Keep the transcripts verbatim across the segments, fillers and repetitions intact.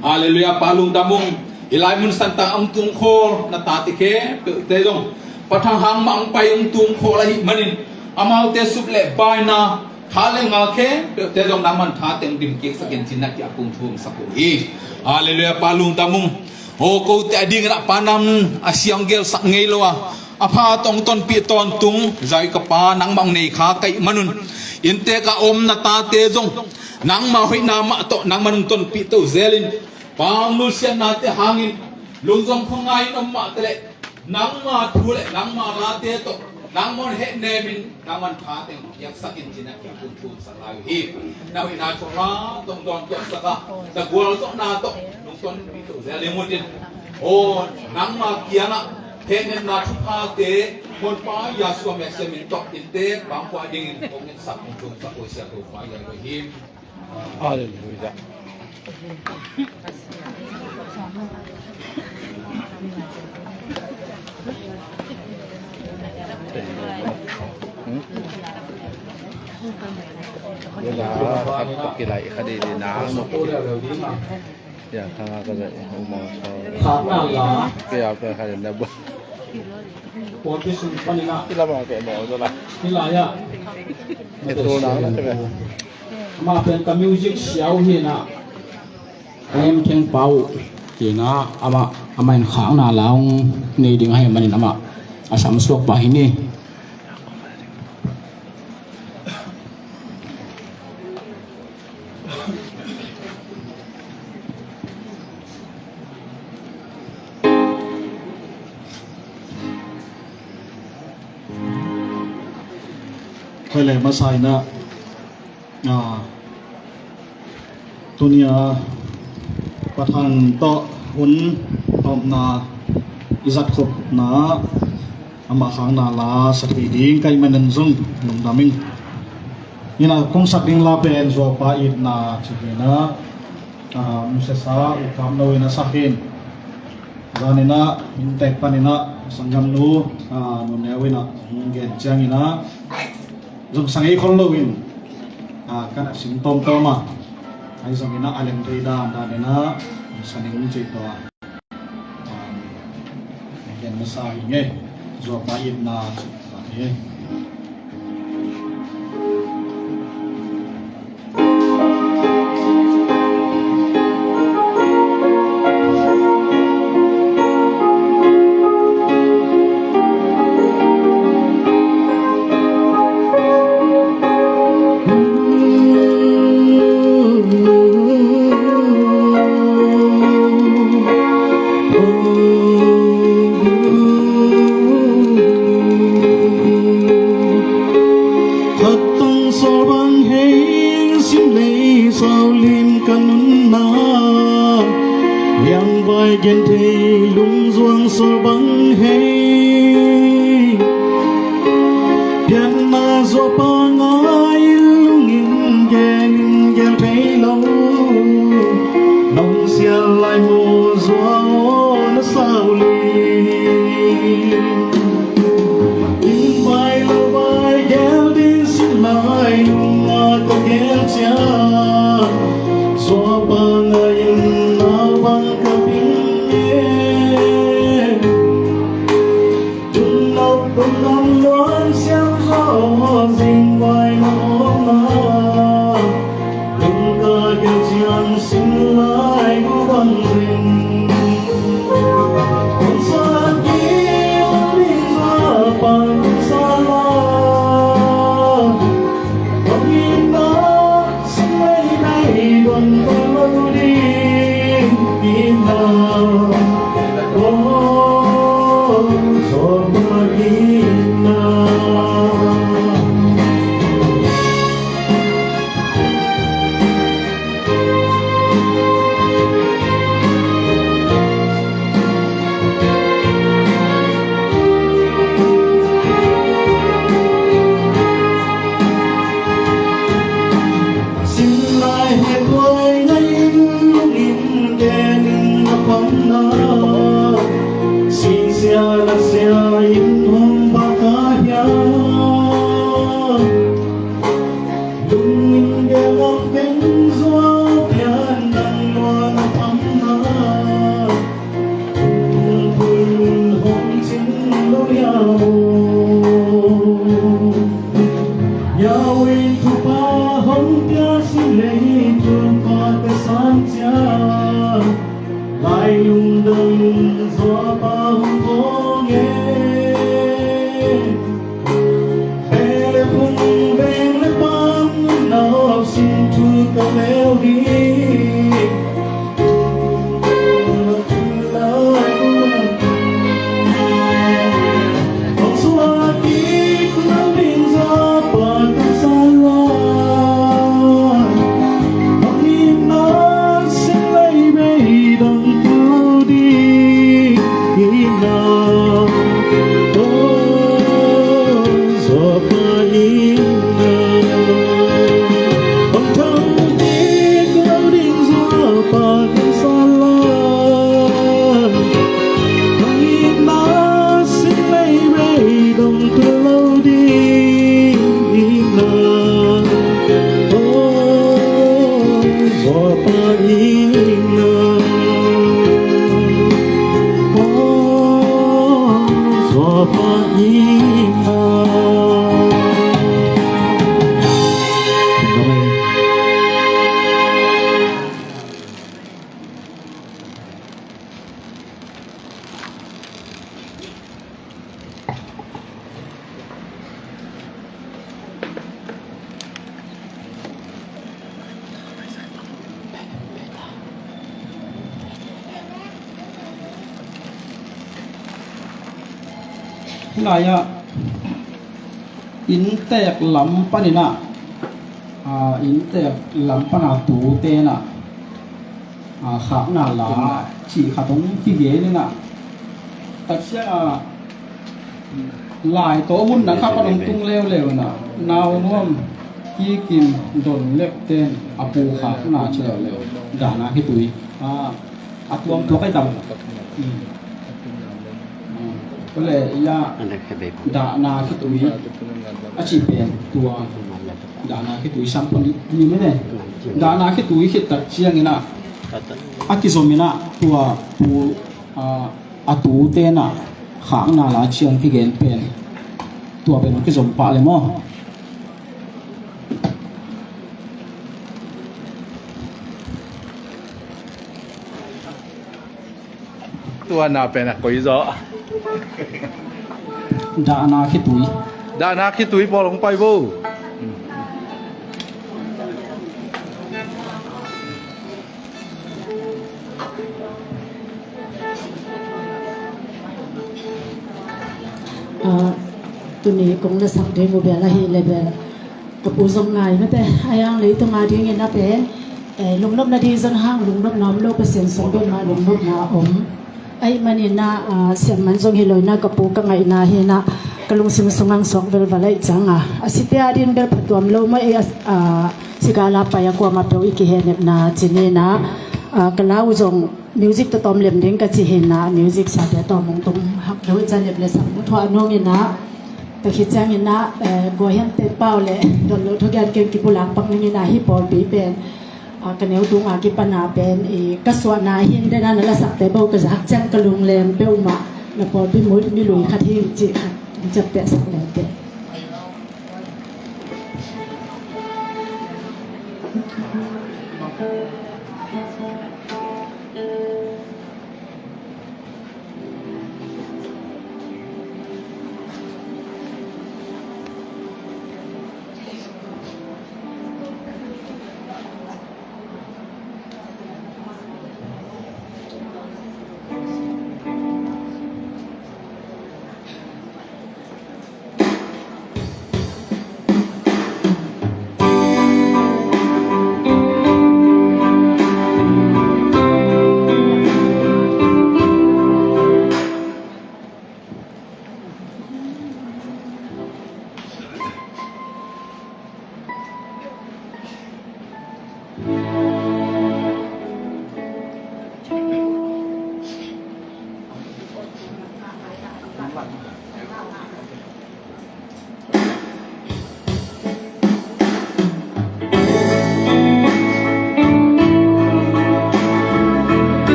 Halleluiah, Pa lungdam ung. I lai mun santang hong tung khol na tate khempeuhte zong Pa thang hang mah hong pai hong tung khol ahih manin amaute sup le baina, kha le ngal khempeuhte zong nangman tha teng dim kiksak in cih na kiang kong thum sak uh hi. Halleluiah, Pa lungdam ung. Aw, kote a dingin ah Pa nang a siang gelsak ngei lo a, a pha tawh hong tonpih tawntung zai ka Pa nangmah hong nei kha ka hih manun, inntek a om na tate zong nangma hoihna mah tawh nangman hong tonpih to zelin, Pa hong nusiatnate hangin lungzuang khuangai in om mah taleh nangma thu le nangma late tawh nangman hehnem in nangman tha teng piaksak in cih na kiang kong thum sak lai uh hi. Na hoihna thupha tawh hong dawn tuahsak a, na gualzawhna tawh nong tonpih to zel ding uh in. Aw, nangma kiangah hehnemna thuphate Honpa Yahshua Messiah min tawh inntek bangkua dingin kong ngetsak kong thum sak uh hi. Siangtho Pa Yahshua hi. Halleluiah. Ila khat kilai khat di di na. Ya, thanga ka zai umang sa. Kaya ka khat na ba. Ila ma ka mo la. Ila ya. Ito na na ka. Amah pen ka music siau hi na. Em Theng Pau, tina amah, amah in khakna la hong nei ding ahih manin amah a samsuak pah hi ni. Khaile masa ina. Ah, tunia Pathan tawh hun tawpna i zatkhopna amah khakna la sa thei ding ka hih manin zong lungdam ing. Ina kong sak ding la pen Zuapa itna ci hi na, ah, Moses a ukam no ina sak hin. Zaninah inntek paninah sanggamnu, ah, nuneu inah hong gen cianginah zong sa ngei khol loin, ah, kan a sim tawmtawm a, ahi zongin ah a leng thei dan daninah sa ning ci tawh a, ah, gen masa hi ngei. Zuapa itna ci hi. Khattang sual bang hei, sim lei sau lim ka nunna, liangvai gen thei lungzuang sual bang hei. Pianna zuapa ngai lungin gen in gel thei lo, nong sial lai maw zua aw na sau lim. Inn vai lo vai gel din sin lai nunga ka gel ciang, zuapa ngai in nau bang ka ping e. Tun nop tun nop nuan siam zaw zing vai nop na, tun ka gel ciang sin lai nau bang zing. Lai lungdam Zuapa hong vawng e. Pele hong veng le pan na hop sin thu ka leu ding. Bang thau dik lo ding Zuapa kan sa lai. Bang itna sin leivei dong tua lo ding itna. Oh, Zuapa itna. Oh, Zuapa itna. Lai-ah inntek lam panin ah, a, inntek lam pana tute in ah, a, khakna la cih khat hong kigen in ah, tak ciangin ah lai tawh hun na khat pan hong tung leuleu in ah, Nau Nuam, Kikim, Don Lek ten a pu khakna ci leuleu, dahna khitui, a, a tuam tua kai tam. Kule ia dahna khitui a ci pen tua dahna khitui sam pan ni mene. Dahna khitui khit tak ciangin ah a kizom in ah tua pu, a, a tute in ah khakna la ciang kigen pen tua pen a kizom pah le maw? Tua na pen a koi zaw. Dahna khitui. Dahna khitui pawl hong pai vo. Ah, tuni kong na sak ding uh bel ahih leh bel ka pu zong ngai mate, a yang leitung a dingin a pen, eh, lungnopna ding zong hang lungnopna om lo, Pasian sung bek mah lungnopna om. Ahih manin ah, ah, siamman zong hi lo in ah ka pu ka ngaihna hi in ah ka lungsim sung hang suak velval ahih ciang a, a site a dingin bel phatuam lo maw ei, ah, ah, cigar la pai a kuamah peuh i kihehnepna ci ni in ah, ah, ka lau zong music tawh tawm lem ding ka ci hi in ah, music sate tawh mong tung hak deuh i ca lem le sam mu thuah nung in ah, ka khit ciangin ah, eh, guahiamte pau le don lo thugiat keng kipulak pak ning in ah hih pawlpi pen, ah, ka neu tung a kipan a pen i ka suahna hi in den a na la sakte bo ka zak ciang ka lungleng peuhmah na pawlpi mu mi lui khat hi cih khat in ciapteh sak leng teh.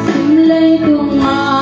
Sim leitung a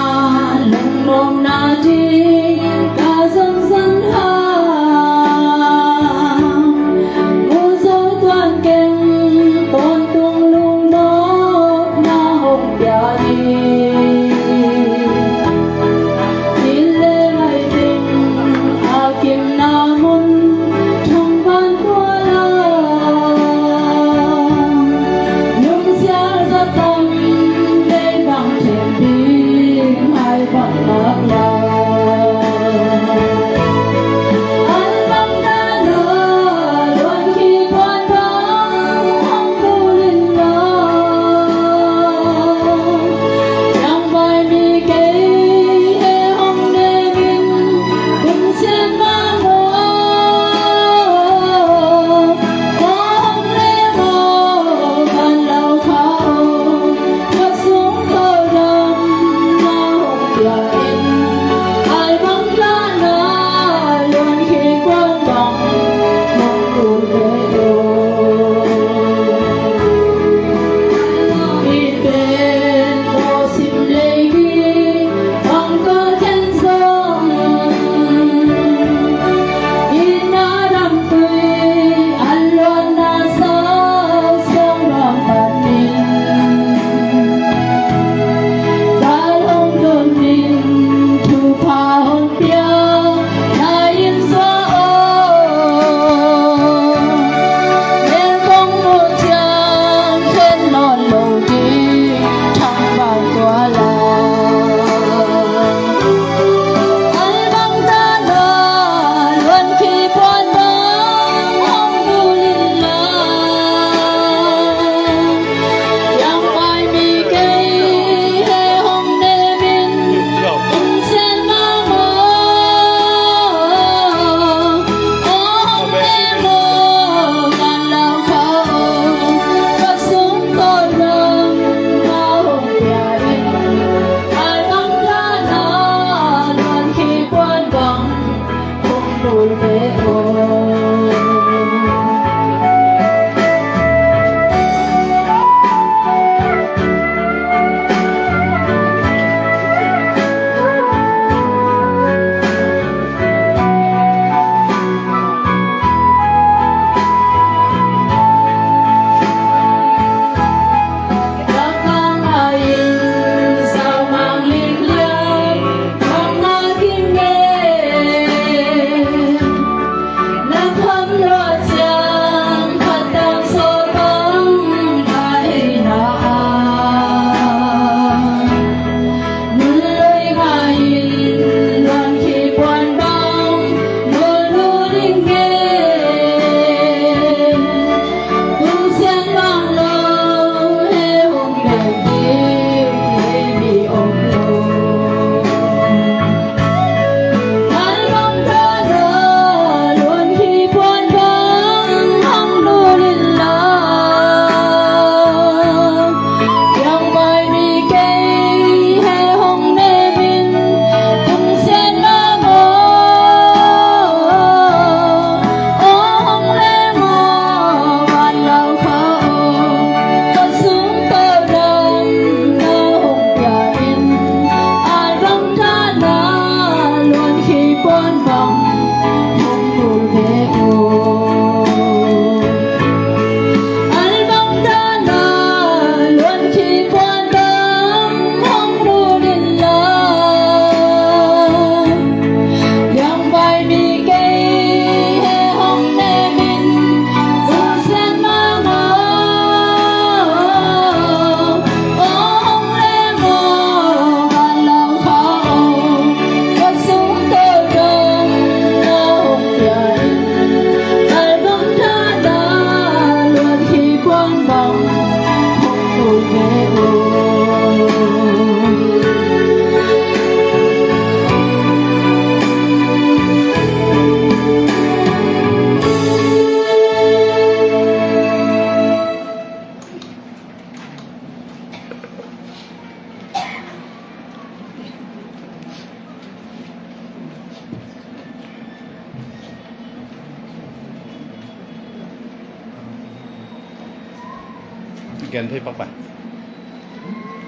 Gen thei pak pai.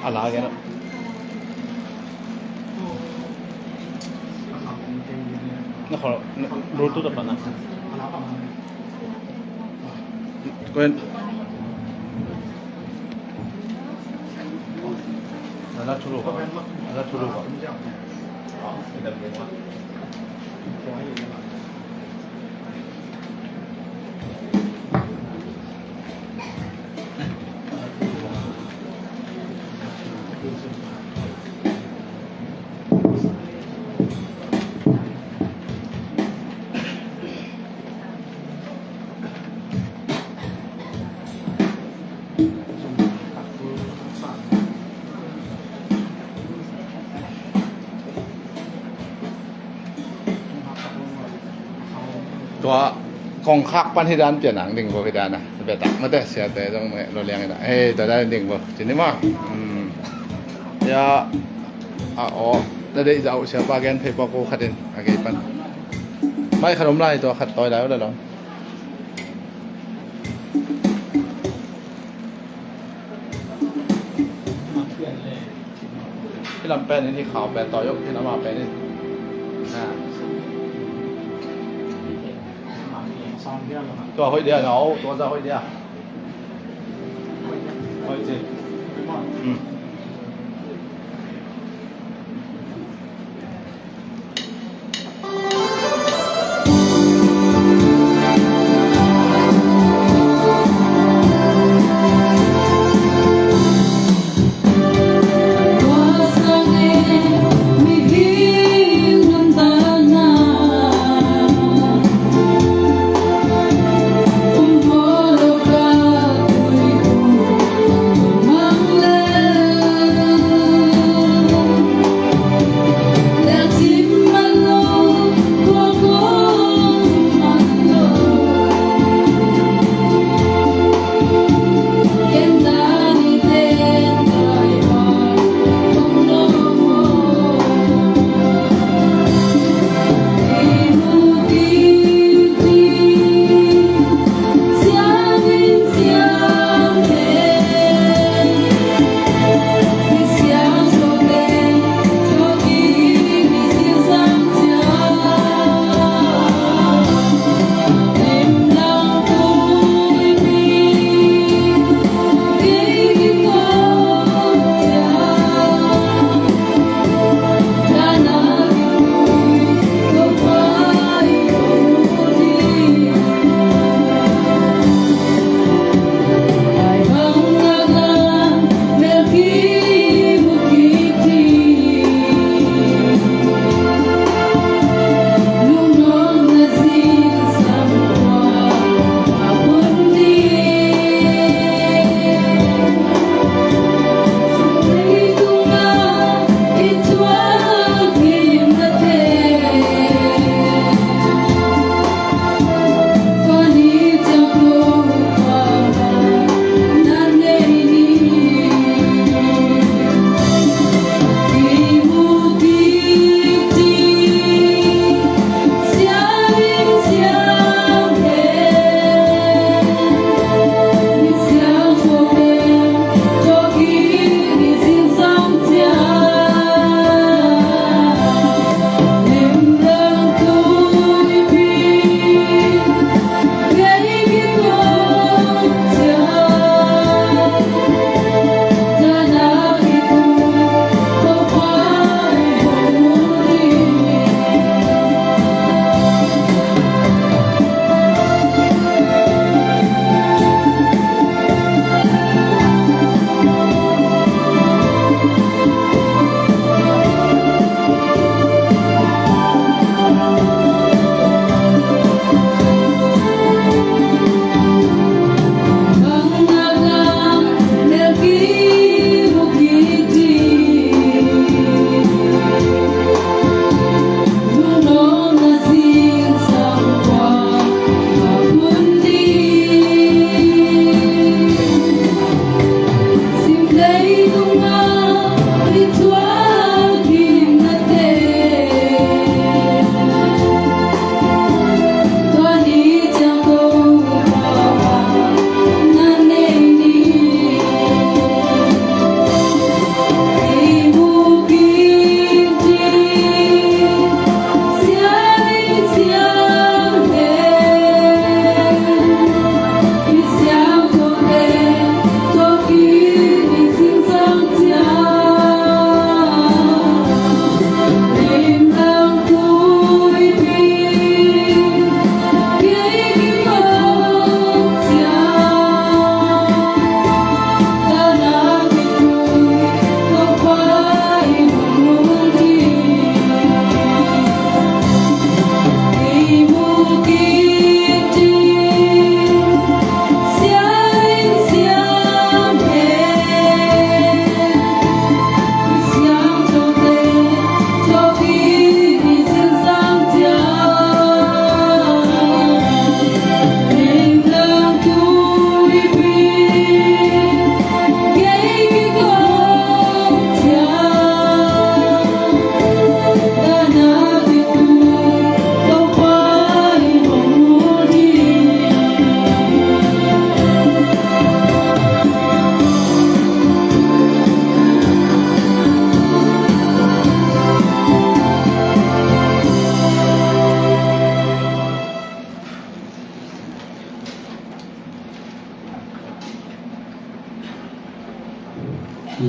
A la gen ah. Na khol, na, Bluetooth a pan ah. Ko en. Na la thulu ko. Na la thulu ko. Tua kongkhak pan hi dan pian ang ding bo hi dan a. Betak mate siate zong me lo liang hi dan. Hei, tua dan ding bo. Cin ni ma. Hmm. Ya. A o. Na dei zau siapa gen phei pa ko khatin. A gei pan. Mai khat om lai tua khat toi lai o la long. Hih lam pen in, hih khau pen tawi op, hih lam a pen in. Tua hoih dia, no, tua za hoih dia. Hoih ci.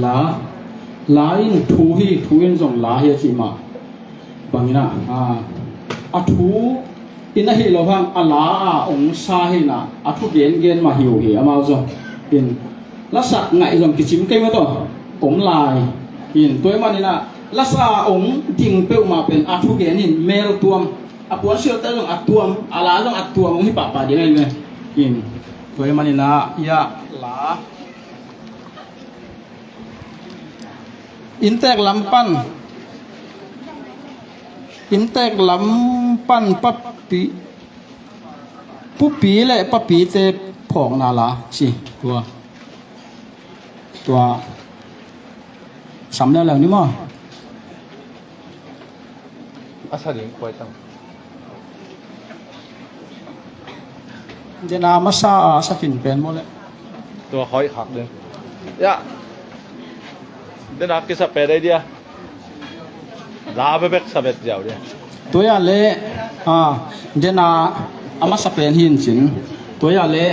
La, la in thu hi, thu in zong la hi a cih mah bangin ah, a, a thu in ahi lo hang a la a ong sa hi na, a thu gengen mah hi uh hi, amau zong in lasak ngaih zong kicim kei mah tawh om lai. In tua ahih manin ah lasa a ong ding peuhmah pen a thu gen in mel tuam, a puan sialte zong a tuam, a la zong a tuam ong hi pahpah ding ahi ve. In tua ahih manin ah ia la inntek lam pan, inntek lam pan papi, pupi le papite phawkna la ci tua, tua sam leuleu ni maw? A sa ding kuai tang. Dena masa a sa khin pen maw le? Tua khoi khak ding. Ya. Dena kisa pe dai dia. La bebek sa bet ziau dia. Tua ia le, a, dena a masa pen hin cin. Tua ia le,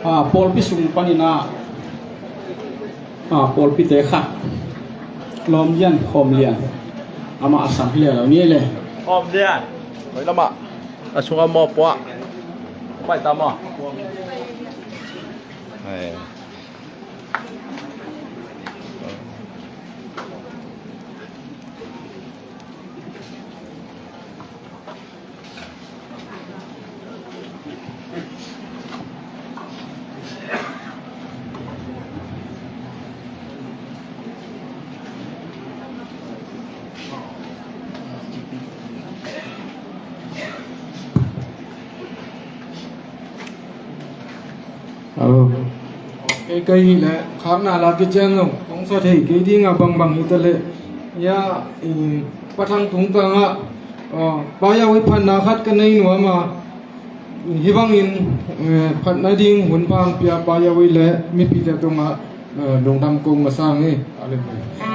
a, pawlpi sung panin ah, a, pawlpite khat lawm lian khawm lian amah a sam hi lelo ni le. Khawm lian. Hoi lamah a sungah mawpuah pai ta maw? Hei. Aw. Kei, kei hi le khakna la kician zong kong sa thei kei ding a bangbang hi ta le. Ia, i, Pa Thang tungtang ah, aw, Pa Yau i phatna khat ka nei nuam a. Hih bangin, eh, phatna ding hun pha hong pia Pa Yau i le mipite tungah, eh, lungdam kong masa hi. Hallelujah.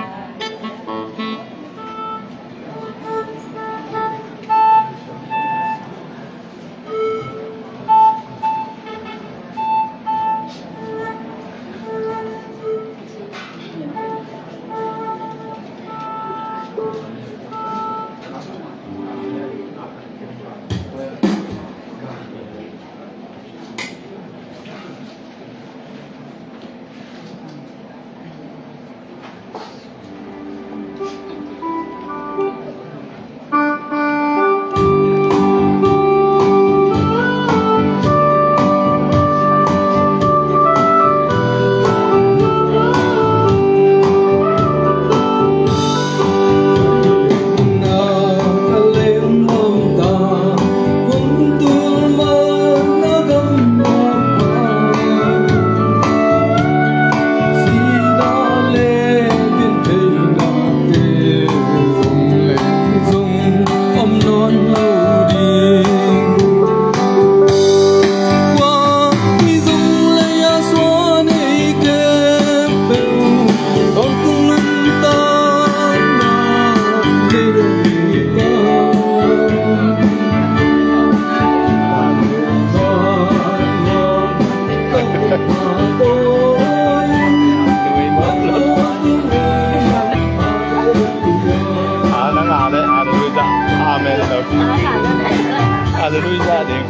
Amen. Hallelujah ding.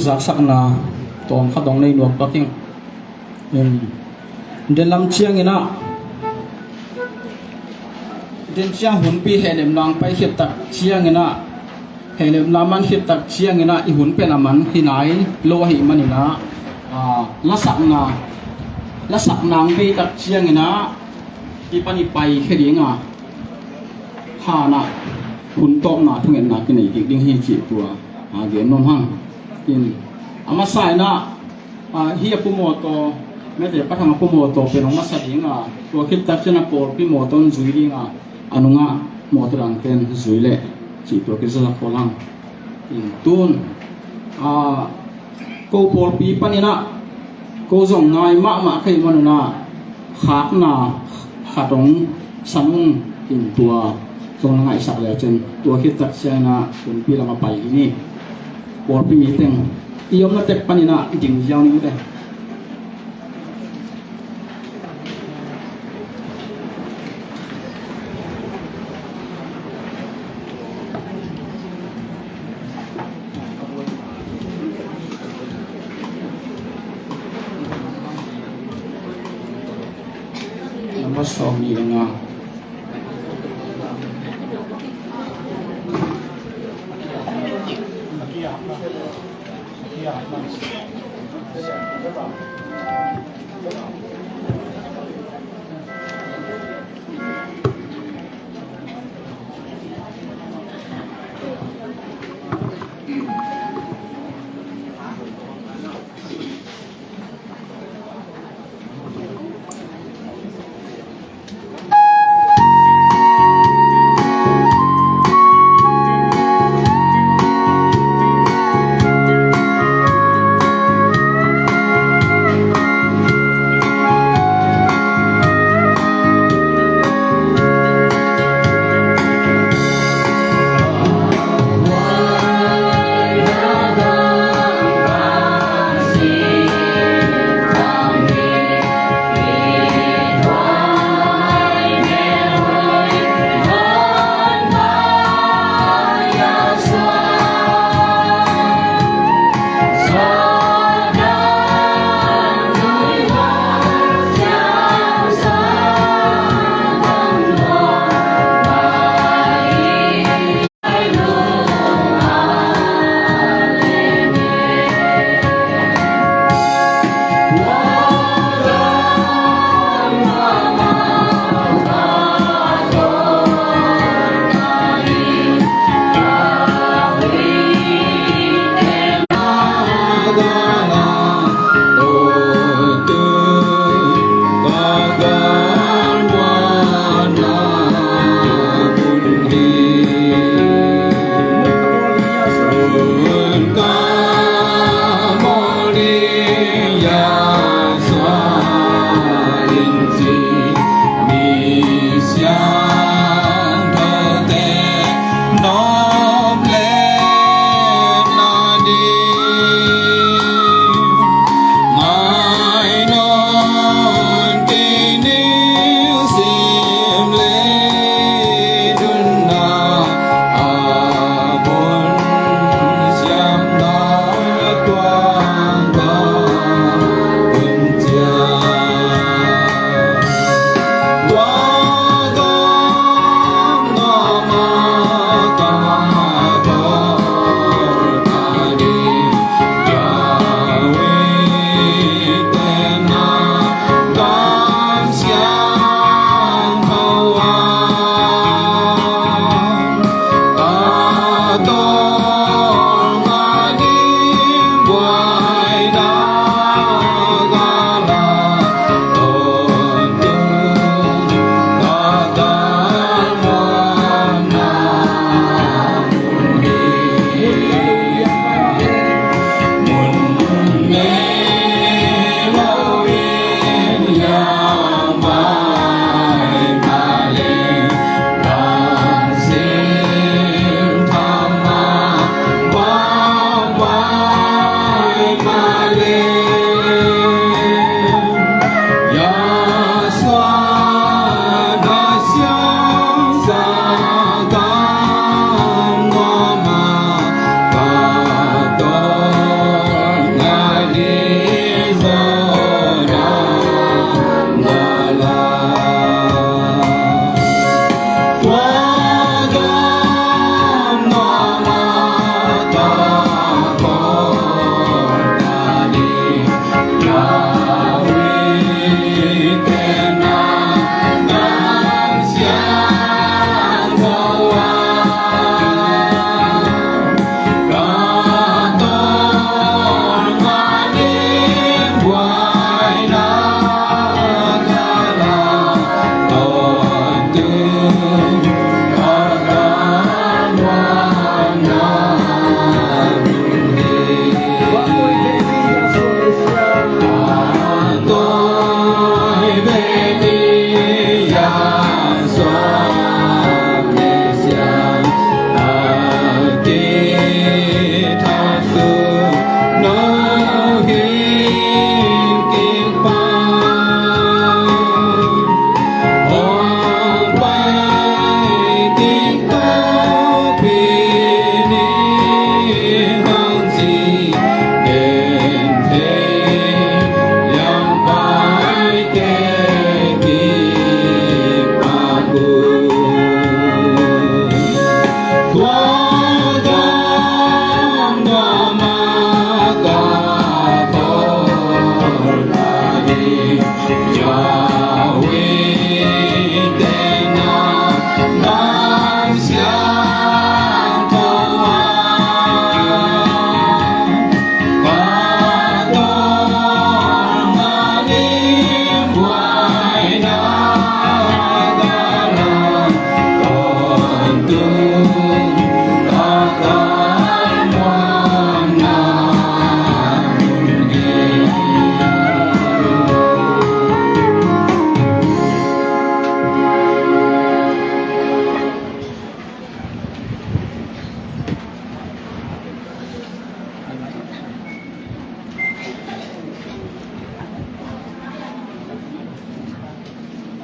Saksakna tawm khat dong nei nuam pak ing. Denlam ciangin ah, den ciang hunpi hehlemna hong pai khit tak ciangin ah, hehlemna man khit tak ciangin ah i hun pen a man hi nai lo ahih manin ah, lasakna, lasakna hong bei tak ciangin ah i pan i paikhia ding a, hanah hun tawpna thungetna kinei kik ding hi cih tua gen nuam hang. In, a masa in ah, hih a pu mawtaw, Mete Pa Thang a pu mawtaw pen hong masa ding a, tua khit tak ciang a pawlpi mawtaw hong zui ding a, a nungah mawtaw dangte zui leh cih tua kizasak khol hang. In, tun ko pawlpi panin ah ko zong ngai mahmah ka hih manun ah khakna khat hong san ung. In, tua zong na ngaihsak le cin, tua khit tak ciangin ah hunpi lam a pai hi ni. Pawlpi mi teng i omna tek panin ah ding ziau ni ute. Number sawm nih le nga.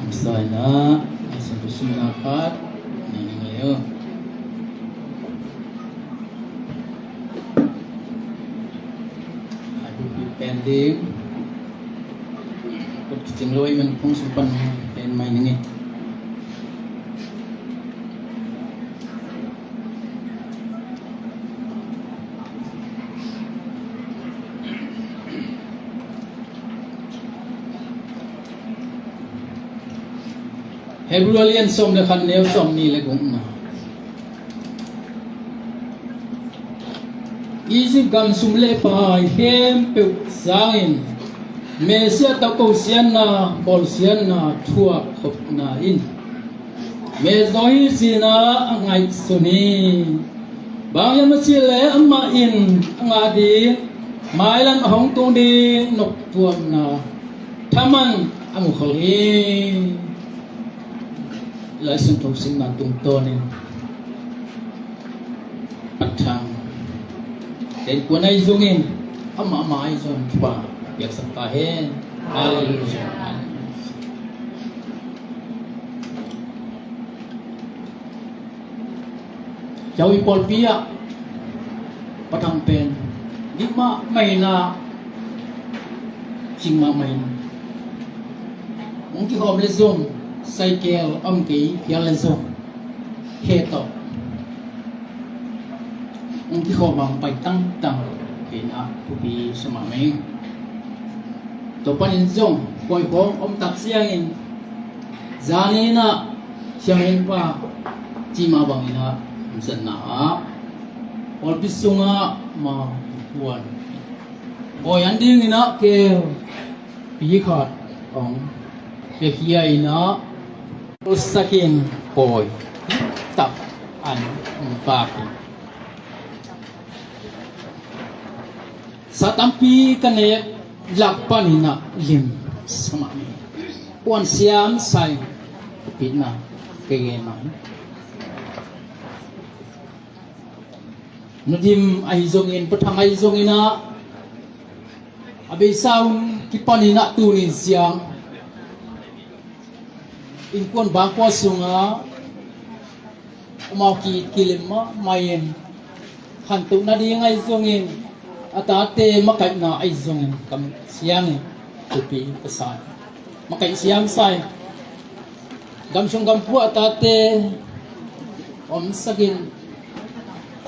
Ang saina, ang sa kusina kat, nining leo. Adupi pending. Kut kicing loi man kung sumpan pen mai ningi. Hebrew a lian sawm le khat, neu sawm nih le gukna. Egypt gam sum le pai khempeuh sangin Messiah tawh kosiatna, bawlsiatna thuak khopna in mei zaw hi cih a ngaihsun hi. Bang hiam cih leh amah in a ngah ding, mailam a hong tung ding noptuamna thaman a mukhol hi. Lai Siangtho simna tungtawnin a thang, ten kuan ahi zongin, amah mah ahi zongin kipah piaksak ta hen. Halleluiah. Yau i pawlpi ah pathang pen dik mahmah in ah, cing mahmah in, hong kikhawm le zong, cycle om kei phial le zong, khe tawh hong kikhawm a hong pai tangtang kei in ah thupi sa mahmah ing. Tua panin zong koih khawng om tak ciangin, zani in ah sianghenpa cih mah bangin ah zatna ah pawlpi sungah ma kuan, bawi an dingin ah keu pi khat hong piakhia in ah, sakin pawi tak an vak in, sa tampi ka nek lak panin ah lim sa mah ni. Puan siam sai pitna ka gen mah hi. Nudim ahi zongin, pathang ahi zongin ah, a beisa hun kipanin ah tuni ciang innkuan bakua sungah amau ki, kilim mahmah in, khantoh nading ahi zongin, a tate makaihna ahi zongin, kam siangin thupi ka sa hi. Makaih siam sa hi. Gamsung gampua a tate omsak in,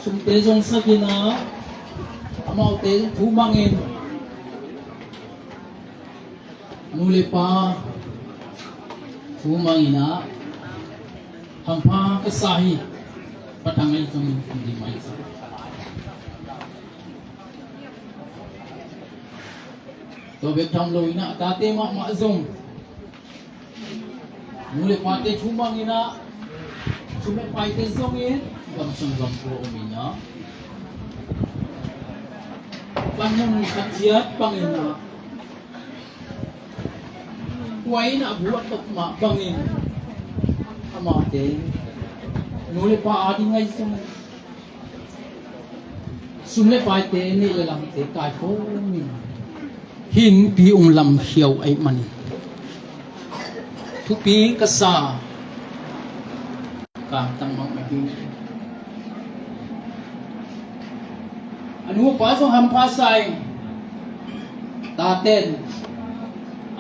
sumte zongsak in ah, amaute thu mangin, nu le pa thu mang in ah, hampha ka sa hi. Pathang ahi zongin, nudim ahi zongin. Tua bek tham lo in ah, tate mahmah zong, nu le pate thu mang in ah, sum le paite zongin, gamsung gampua om in ah, pan hun khat ciat pang in ah, kua in ah bu a tawh mah bangin, amaute nu le pa ading ahi zongin, sum le paite, neih le lamte kaikhawm in, hih innpi ung lam khiau ahih manin, Thupi ka sa, ka tang mang mah hi. A nu a pa zong hampha sa in, taten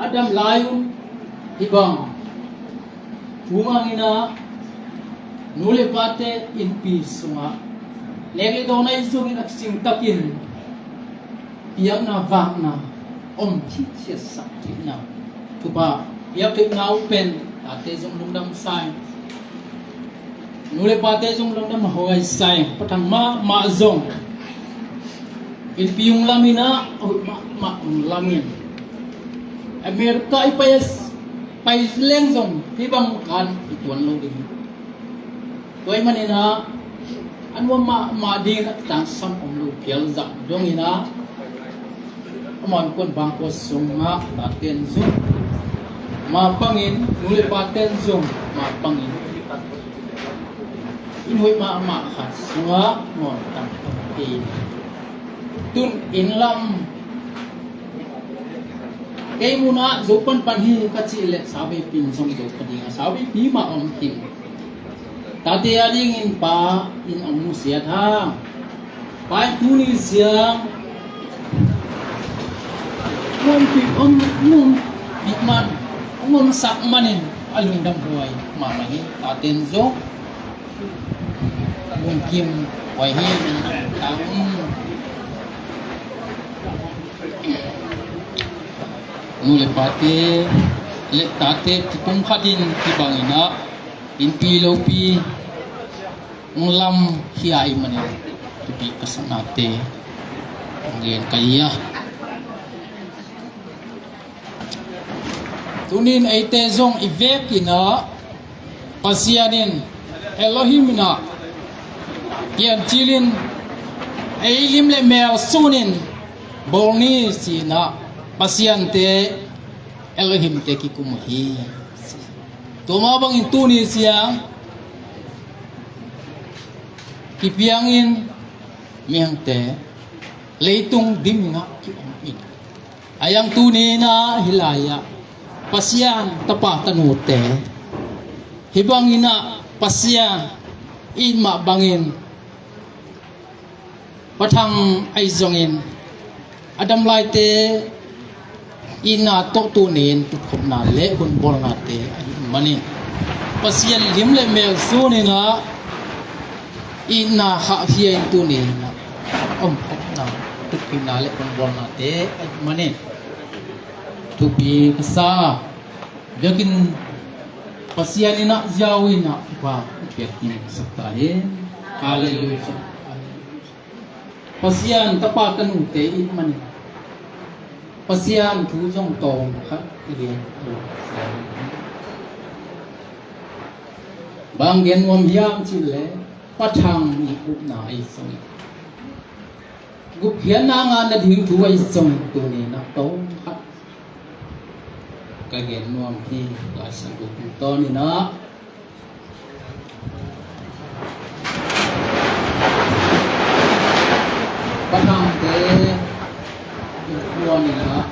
a dam lai un hih bang thu mang in ah, nu le pate innpi sungah nek le dawn ahi zongin a kicing takin piakna vakna om thithiatsak theihna, thupha piak theihna uh pen tate zong lungdam sa in, nu le pate zong lungdam huai sa in, Pa Thang mahmah zong innpi hong lam in ah, a hoih mahmah hong lam in, America i pai, pai leng zong hih bang kan i tuan lo ding hi. Tua ahih manin ah, a nuam mahmah ding a tangsam om lo phial zah dong in ah, a man kuan bang kua sungah taten zong mah bangin, nu le paten zong mah bangin, inn hoih mahmah khat sungah ngawn tangtang hi. Tun inn lam kei munah zo panpan hi ka cih leh, sauveipi in zong zo pa ding a, sauveipi mah om hi. Tate a dingin pa in a hong nusiat hang, pa in tuni ciang hong ompih, hong ompih man, hong omsak manin a lungdam huai mahmah hi. Taten zong lungkim huai hi. Nu le pate le tate pumkhat in hih bangin ah innpi lopi hong lam hi a, ahih manin thupi ka sa, nate hong gen ka hi a. Tunin eite zong i vekin ah Pasian in, Elohim in ah piancil in, ei lim le mel sun in bawl ni ci-in ah Pasiante, Elohimte kikum uh hi. Tua mah bangin tuni ciang kipiangin mihingte leitung dim in ah ki-om in, a hiang tuni in ah hih lai-ah Pasian tapa tanute hih bangin ah Pasian it mah bangin, Pa Thang ahi zongin, a dam laite itna tawh tuni in tutkhopna le hunbawlnate ahih manin, Pasian lim le mel sun in ah itna khahkhia in tuni in ah omkhopna, tutpihna le hunbawlnate ahih manin thupi ka sa. Biakinn Pasian in ah ziau in ah thupha piak ding sak ta hen. Halleluiah. Pasian tapa tanute it manin Pasian thu zong tawm khat i gen. Bang gen nuam hiam cih leh, Pa Thang i upna ahi zongin, gupkhiatna ngah nading thu ahi zongin, tuni in ah tawm khat ka gen nuam hi. Lai Siangtho tungtawn in ah Pa Thangte in ah,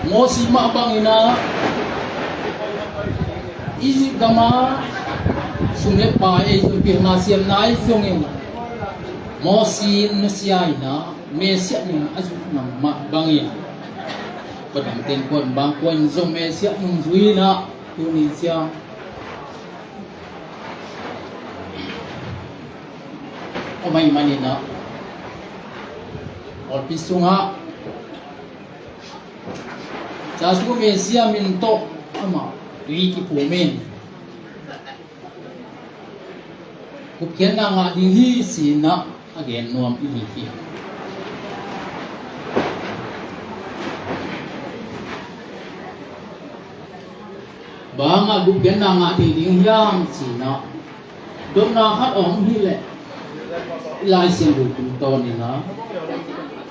Mosi mah bangin ah Egypt gam ah sum le pai ei zong, piakna siamna ei zongin, Mosi in nusia in ah Messiah nung a zuk nang mah bangin, Pa Thangte in kuan bang kuan zong Messiah nung zui in ah tuni ciang om ahih manin ah, pawlpi sungah Yahshua Messiah min tawh amah tui kiphum in gupkhiatna ngah ding hi ci-in ah a gen nuam i hi hi. Bang hangah gupkhiatna ngah thei ding hiam ci-in ah dotna khat a om hi leh, Lai Siangtho tungtawn in ah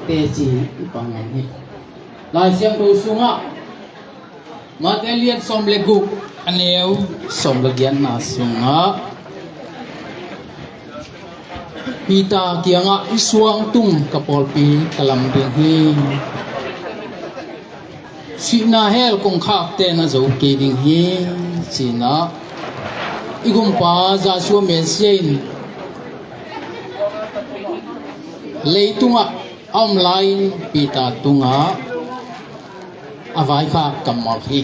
teci i pang ngam hi. Lai Siangtho sungah Matthai lian sawm le guk, a neu sawm le giatna sungah, Peter kiangah, "I suang tung ka pawlpi ka lam ding hi. Sihna hell kongkhakte na zo kei ding hi, ci-in ah i Gumpa Joshua Messiah in leitungah a om lai-in Peter tungah a vaikhak kammal hi.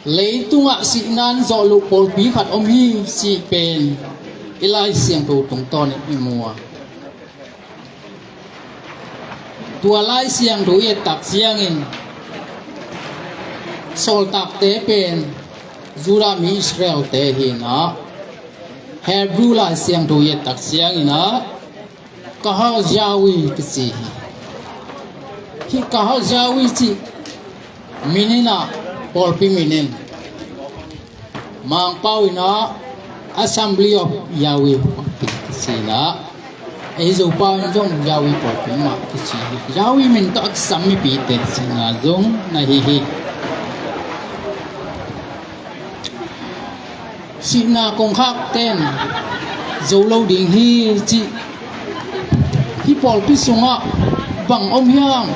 Leitungah sihna an zawh loh pawlpi khat om hi cih pen i Lai Siangtho tungtawnin i mu a, tua Lai Siangtho i et tak ciangin sawltakte pen Judah mi Israel-te hi-in ah, Hebrew Lai Siangtho i et tak ciangin ah Kahal Jawi kici hi. Hih Kahal Jawi cih min in ah pawlpi min in Mangpau in ah Assembly of Yahweh pawlpi kici-in ah, ei Zopau in zong Yahweh pawlpi mah kici hi. Yahweh min tawh a kisam mipite sihna zong na hi hi. Sihna kongkhakte in zo lo ding hi cih hih pawlpi sungah bang om hiam,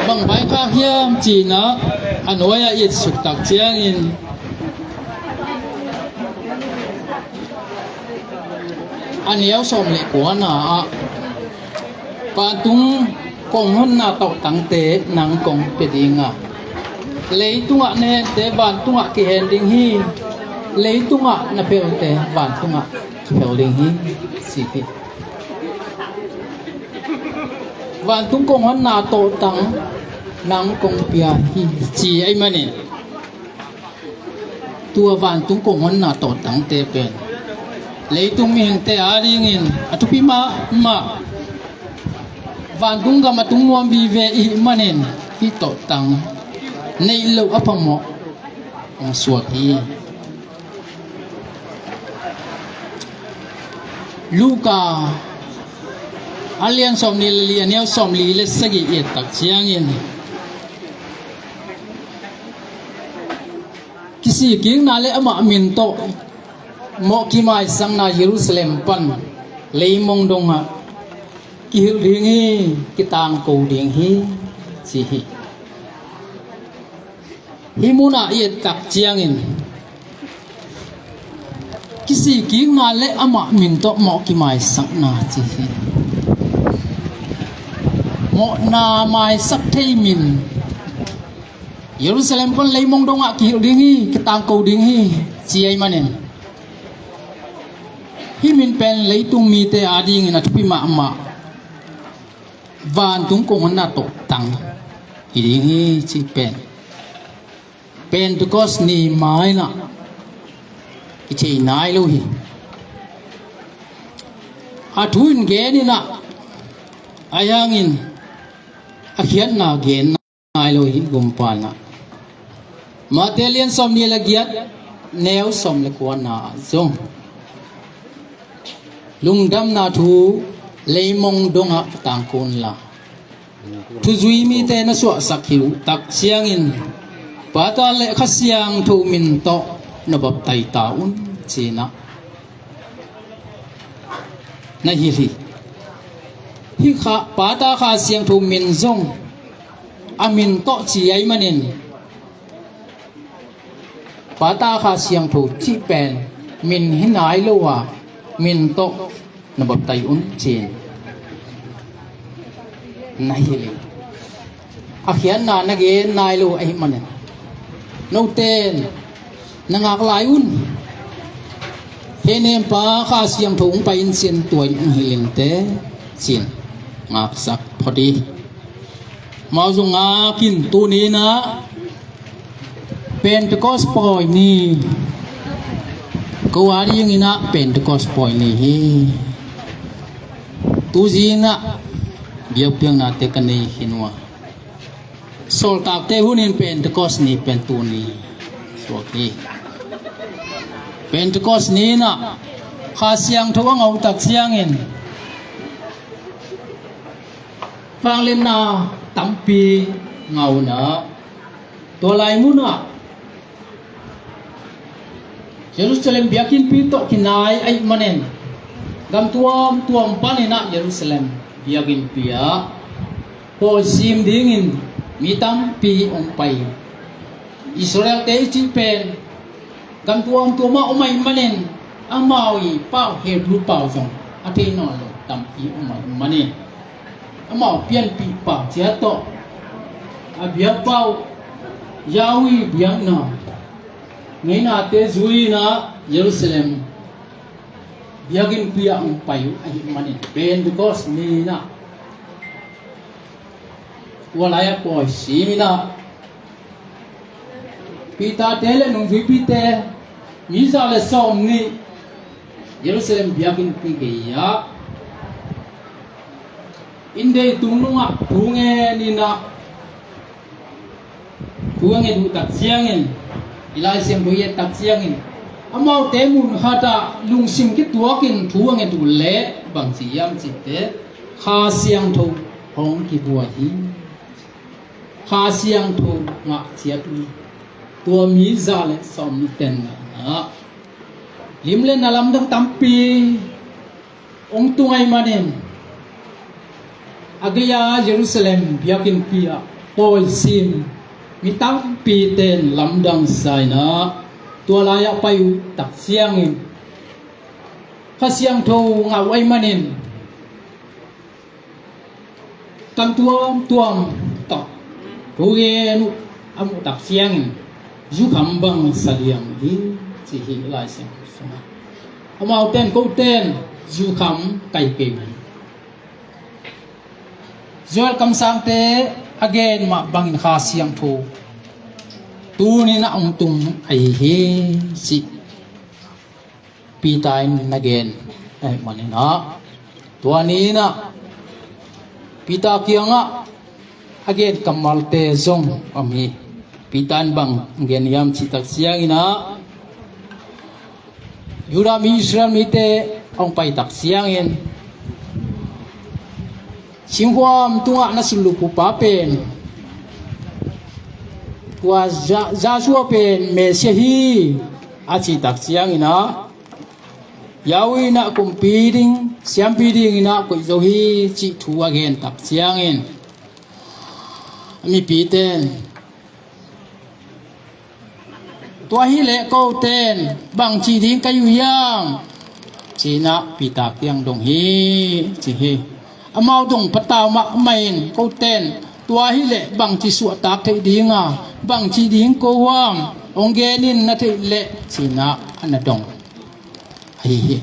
bang vaikhak hiam ci-in ah a nuai-ah i et suk tak ciangin a neu sawm le kuana ah, vantung kong honna tawhtangte nang kong pia ding a, leitungah na hente vantungah kihen ding hi, leitungah na phelte vantungah kiphel ding hi, ci hi. Vantung kong honna tawhtang nang kong pia hi, ci ahih manin tua vantung kong honna tawhtangte pen leitung mihingte adingin a thupi mahmah, vantung gam a tung nuam vive i hih manin hih tawhtang neih loh a phamawh hong suak hi. Luka a lian sawmnih le li, a neu sawmli le sagih i et tak ciangin, kisikkikna le amah min tawh mawh kimaisakna Jerusalem pan leimong dongah kihilh ding hi, kitangko ding hi, ci hi. Hih munah i et tak ciangin kisikkikna le amah min tawh mawh kimaisakna ci hi. Mawhna maisak thei min, Jerusalem pan leimong dongah kihilh ding hi, kitangko ding hi, ci ahih manin hih min pen leitung mite adingin a thupi mahmah, vantung kong honna tawhtang hi ding hi cih pen Pentecost ni mai-in ah kithei nai lo hi. A thu in gen in ah, ahi hangin a khiatna gen nai lo hi. Gumpa in ah Mate lian sawmnih le giat, neu sawm le kuana ah zong lungdamna thu leimong dongah tangko unla, thuzui mite na suahsak khit uh tak ciangin Pata le Kha Siangtho min tawh na baptai ta un, ci-in ah na hilh hi. Hih Kha, Pata Kha Siangtho min zong a min tawh ci ahih manin Pata Kha Siangtho cih pen min hi nai lo a, min tawh na baptai un, ci-in na hilh hi. A khiatna na gen nai lo ahih manin note in na ngak lai un. Hehnempa Kha Siangtho hong pai in, ci-in tua in hong hilh in teh, ci-in ngaksak phot hi. Amau zong ngak in. Tuni in ah Pentecost pawi ni, ko adingin ah Pentecost pawi ni hi. Tu zing in ah biakpiaknate ka nei khin uh a, sawltakte hun in Pentecost ni pen tuni suak hi. Pentecost ni in ah Kha Siangtho a ngah uh tak ciangin vangliatna tampi ngah uh a, tua lai munah Jerusalem biakinnpi tawh kinai ahih manin gam tuamtuam panin ah Jerusalem biakinnpi ah pawi sim dingin Mi tampi hong pai. Israelte i cih pen gam tuamtuam ah om ahih manin amau i pau, Hebrew pau zong a thei nawn lo tampi om ahih manin amau pianpih pau ciat tawh a biakpau, Yahweh biakna ngeinate zui-in ah Jerusalem biakinnpi ah hong pai uh ahih manin, pen because mi in ah tua lai-ah pawi sim in ah Peter-te le nungzuipite mi za le sawmnih Jerusalem biakinnpi gei-ah inndei tung nungah thu ngen in ah, thu a nget uh tak ciangin, i Lai Siangtho i et tak ciangin, amaute mun khatah lungsim kituakin thu a nget uh leh bangci hiam cihte, Kha Siangtho hong kivua hi. Kha Siangtho ngah ciat uh hi. Tua mi za le sawmnih ten na ah lim le na lamdang tampi hong tung ahih manin a gei-a Jerusalem biakinnpi ah pawi sim mi tampite in lamdang sa in ah tua lai-ah pai uh tak ciangin Kha Siangtho ngah uh ahih manin kam tuamtuam tawh thu gen uh a muh tak ciangin zukham bang sa liang hi, ci hi Lai Siangtho sungah. Amaute in, kote in zukham kai kei mah hi. Joel kamsangte a gen mah bangin Kha Siangtho tuni-in ah hong tung ahi hi, ci Peter in na gen ahih manin ah, tua ni-in ah Peter kiangah a gen kammalte zong om hi. Peter in bang gen hiam cih tak ciangin ah, Judah mi, Israel mite hong pai tak ciangin, singkhuam tungah na sullup uh pa pen tua Ja-, Joshua pen Messiah hi, a cih tak ciangin ah, Yahweh in ah kumpi ding, siampi dingin ah koih zo hi, cih thu a gen tak ciangin mipite in, tua hileh kote in bangci ding ka hi uh hiam, ci-in ah Peter kiang dong hi, ci hi. Amau dong patau mahmah in, kote in tua hileh bangci suahtak theih ding a, bangci ding ko hiam, hong gen in, na theih leh, ci-in ah a na dong ahi hi.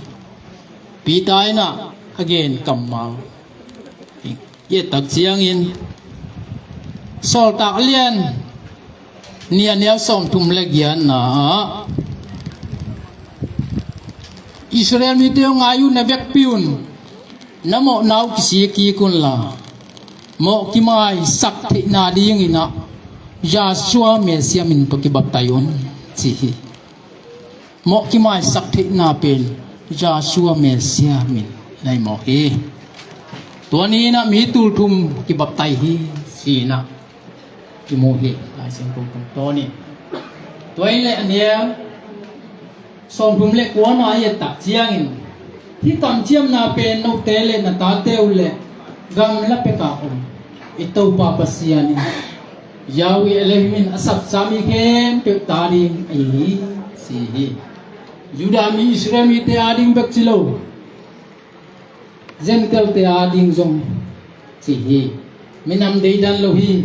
Peter in ah a gen kammal i et tak ciangin, Sawltak a lian nih, a neu sawmthum le giatna ah, Israel mite aw, ngai un, na vekpi un, na mawhna uh kisik kik unla, mawh kimaisak theihna dingin ah Joshua Messiah min tawh kibaptai un, ci hi. Mawh kimaisak theihna pen Joshua Messiah min na hi mawk hi. Tua ni-in ah mi tulthum kibaptai hi, ci-in ah kimu hi, Lai Siangtho tungtawn in. Tua hi leh a neu sawmthum le kuana i et tak ciangin, hih kamciamna pen note le na tate uh le gamla pek a om i Topa Pasian in, Yahweh Elohim in a sapsa mi khempeuh ta ding ahi hi, ci hi. Judah mi, Israel mite ading bek ci lo, Gentile-te ading zong ci hi. Minam deidan lo hi.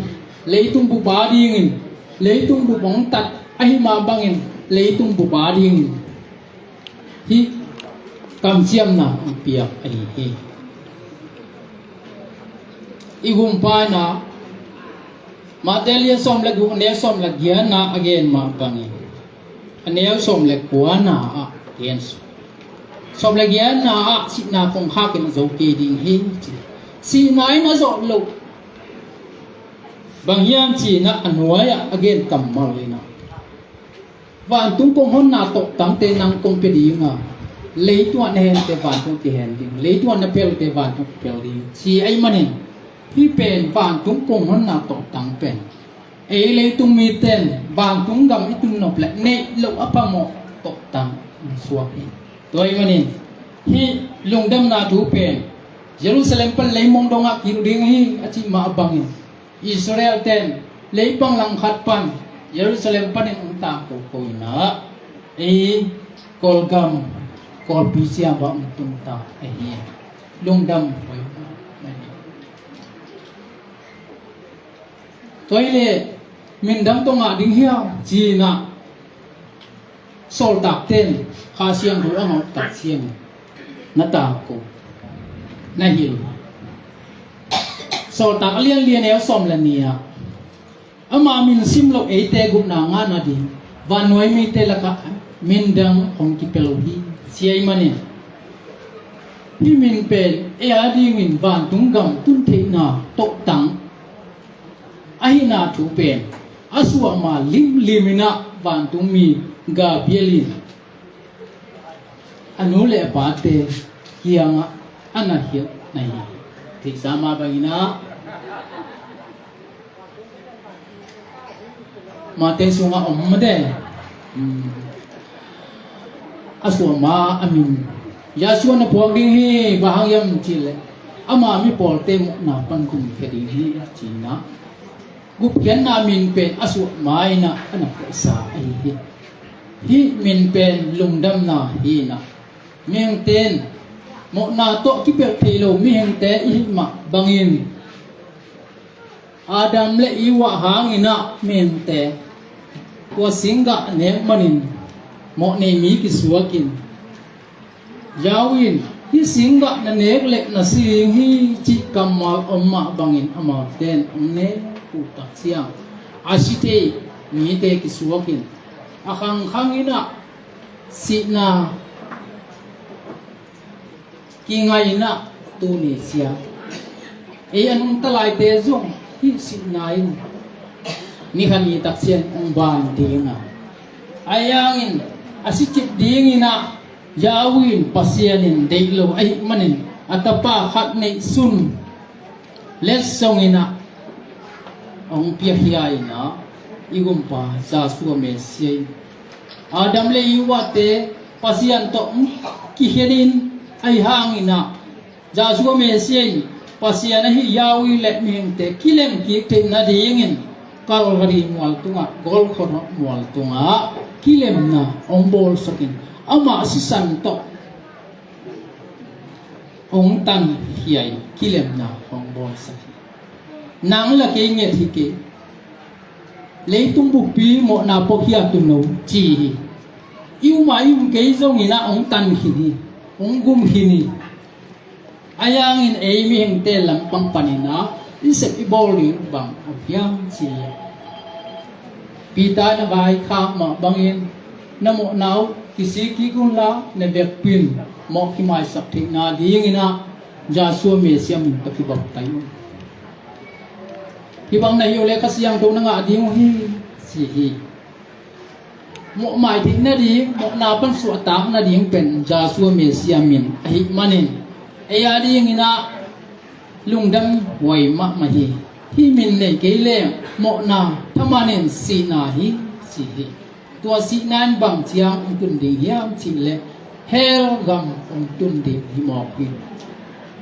Leitung bup adingin, leitung bup hong tat ahih mah bangin leitung bup adingin hih kamciamna hong piak ahi hi. I Gumpa in ah Matthai lian sawm le guk, a neu sawm le giatna a gen mah bangin, a neu sawm le kuana ah gen, sawm le giatna ah sihna kongkhak in a zo kei ding hi, ci. Sihna in a zawh loh bang hiam ci-in ah a nuai-ah a gen kammal in ah, vantung kong honna tawhtangte nang kong pia ding a, leitung ah na hente vantung kihen ding, leitung ah na pelte vantung kipel ding, ci ahih manin, hih pen vantung kong honna tawhtang pen ei leitung mite in vantung gam i tun nop leh neih loh a phamawh tawhtang suak hi. Tua ahih manin hih lungdamna thu pen Jerusalem pan leimong dongah kil ding hi, a cih mah bangin Israel ten leipang langkhat pan Jerusalem panin hong tangko ko inah, ei Kawlgam Kawlpi siam bang hong tungta ahi. Lungdam hoih ahi. Tua hileh mindang tawh ngah ding hiam ci-inah sawltakten Kha Siangtho a ngah tak ciangin na tangko na hilh. Sawltak a lianlian neu sawm le nih ah ama min sim loh eite gupna ngah nading vannuai mite lakah mindang hong kipia lo hi. Sia ahih manin hih min pen ei adingin vantung gam tun theihna tohtang ahihna thu pen a suahma limlim inah vantungmi Gabriel in a nu le a pate kiangah a na hilh na hi. Theihsa mah bang inah Mate sungah om mate. Hmm. A suahma a min Yahshua na phuak ding hi. Bang hang hiam cihleh ama mi pawlte mawhna pan gumkhia ding hi ci-inah gupkhiatna min pen a suahma inah a na phuaksa ahi hi. Hih min pen lungdamna hi inah mihingte in mawhna tawh kipelh thei lo mihingte i hih mah bangin Adam le Eva hang inah mihingte tua singgah nek manin mawhnei mi kisuakin Yahweh in hih singgah na nek leh na si ding hi cih kammal om mah bangin amaute in hong nek uh tak ciang a si thei mite kisuakin a khangkhang inah sihna kingai inah tuni ciang ei a nungta laite zong hih sihna in ni khat ni tak ciang hong ban ding a, ahi hangin a si cip ding inah Yahweh in Pasian in deih lo ahih manin a tapa khat neihsun letsong inah hong piakhia inah i Gumpa Yahshua Messiah in Adam le Eva te Pasian tawh hong kikhen in ahi hang inah Yahshua Messiah in Pasian ahi Yahweh le mihingte kilem kik theih nadingin Calvary mual tungah, Golgotha mual tungah kilemna hong bawlsak in amah sisan tawh hong tankhia in kilemna hong bawlsak hi. Nang la kei nget hi kei. Leitung buppi mawhna pawkhia tun lo ci hi. I um a i um kei zong inah hong tan khin hi. Hong gum khin hi. Ahi hangin ei mihingte lampang panin ah i sep i bawl ding bang a hiam ci hi. Peter na vaikhak mah bangin na mawhna uh kisik kik unla na vekpi in mawh kimaisak theihna dingin ah Yahshua Messiah min tawh kibaptai un. Hih bang na hih uh leh Kha Siangtho na ngah ding uh hi ci hi. Mawhmai theih nading, mawhna pan suahtak nading pen Yahshua Messiah min ahih manin ei a dingin ah lungdam huai mahmah hi. Hih min nei kei leng mawhna thaman in sihna hi ci hi. Tua sihna in bang ciang hong tun ding hiam cihleh hell gam hong tun ding hi mawk hi.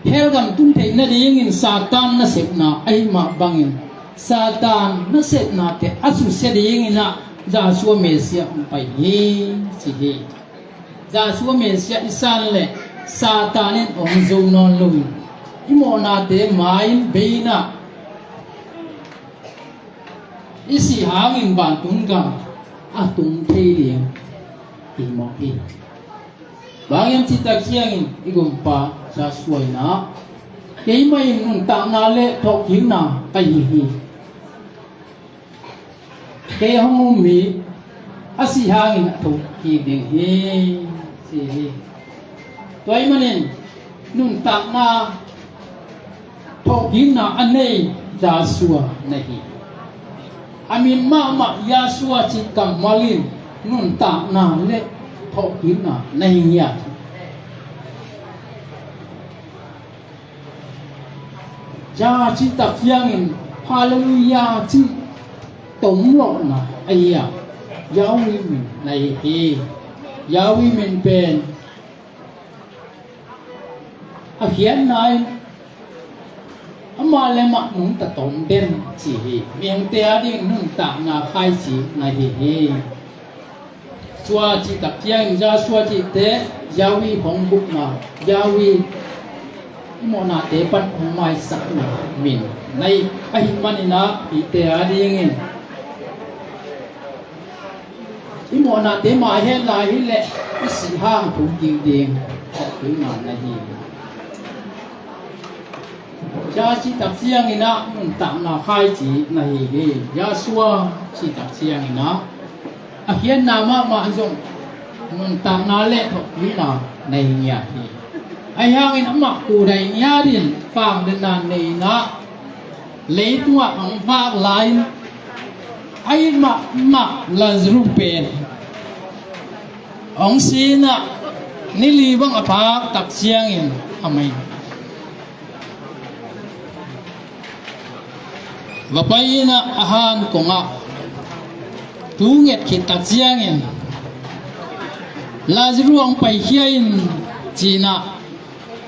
Hell gam tun theih nadingin Satan nasepna ahih mah bangin Satan nasepnate a susia dingin ah Yahshua Messiah hong pai hi ci hi. Yahshua Messiah i san leh Satan in hong zo nawn lo in i mawhnate mai-in bei in ah i sih hangin vantung gam a tung thei ding hi mawk hi. Bang hiam cih tak ciangin i Gumpa Yahshua in ah keimah in nuntakna le thawhkikna ka hi hi. Kei hong um hi, a sih hangin a thokik ding hi ci hi. Tua ahih manin nuntakna thawhkikna a nei Yahshua na hi. A min mahmah Yahshua cih kammal in nuntakna le thawhkikna na hi ngiat hi. Jah cih tak ciangin Halleluiah cih tomlawhna ahi a, Yahweh min na hi hi. Yahweh min pen a khiatna in a Mah le mah nungta tawm den ci hi. Mihingte ading nuntakna khaici na hi hi. Tua cih tak ciangin Joshua cihte Yahweh hong bukna, Yahweh i mawhnate pan hong maisakna min na hi. Ahih manin ah hihte adingin i mawhnate mah het lai hi leh i sih hang thukik ding thawhkikna na hi. Joshua cih tak ciangin ah nuntakna khaici na hi hi. Joshua cih tak ciangin ah a khiatna mahmah zong nuntakna le thawhkikna na hi ngiat hi. Ahi hangin amah kudai ngiatin, panglenna nei-in ah leitungah hong vak lai-in, a it mahmah Lazarus pen hong si-in ah ni li bang a phak tak ciangin a mai. Va pai-in ah a han kongah tu nget khit tak ciangin, Lazarus hong paikhia in, ci-in ah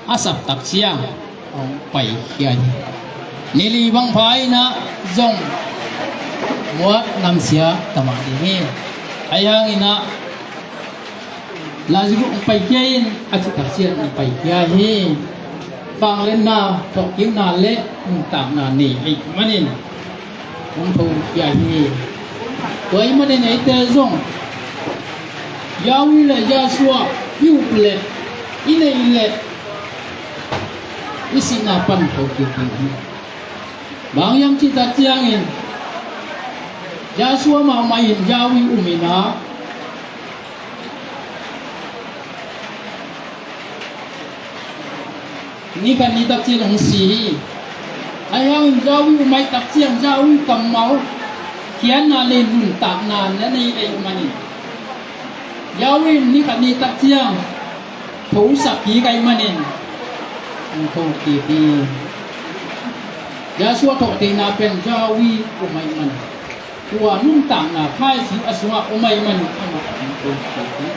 a sap tak ciang hong paikhia hi. Ni li bang pha-in ah zong muat namsia ta mah ding hi. Ahi hangin ah Lazarus hong paikhia in, a cih tak ciang hong paikhia hi. Panglenna, thawhkikna le nuntakna nei ahih manin hong thokhia hi. Tua ahih manin eite zong Yahweh le Joshua i up leh, i neih leh i sihna pan thokik ding hi. Bang hiam cih tak ciangin Joshua mahmah in Yahweh um in ah, ni khat ni tak ciang hong si hi. Ahi hangin Yahweh um ahih tak ciang Yahweh kammal khiatna le nuntakna na nei ahih manin, Yahweh in ni khat ni tak ciang thosak kik ahih manin hong thokik hi. Joshua thawhtheihna pen Yahweh um ahih manin, tua nuntakna khaici a sungah um ahih manin amah hong thokik hi.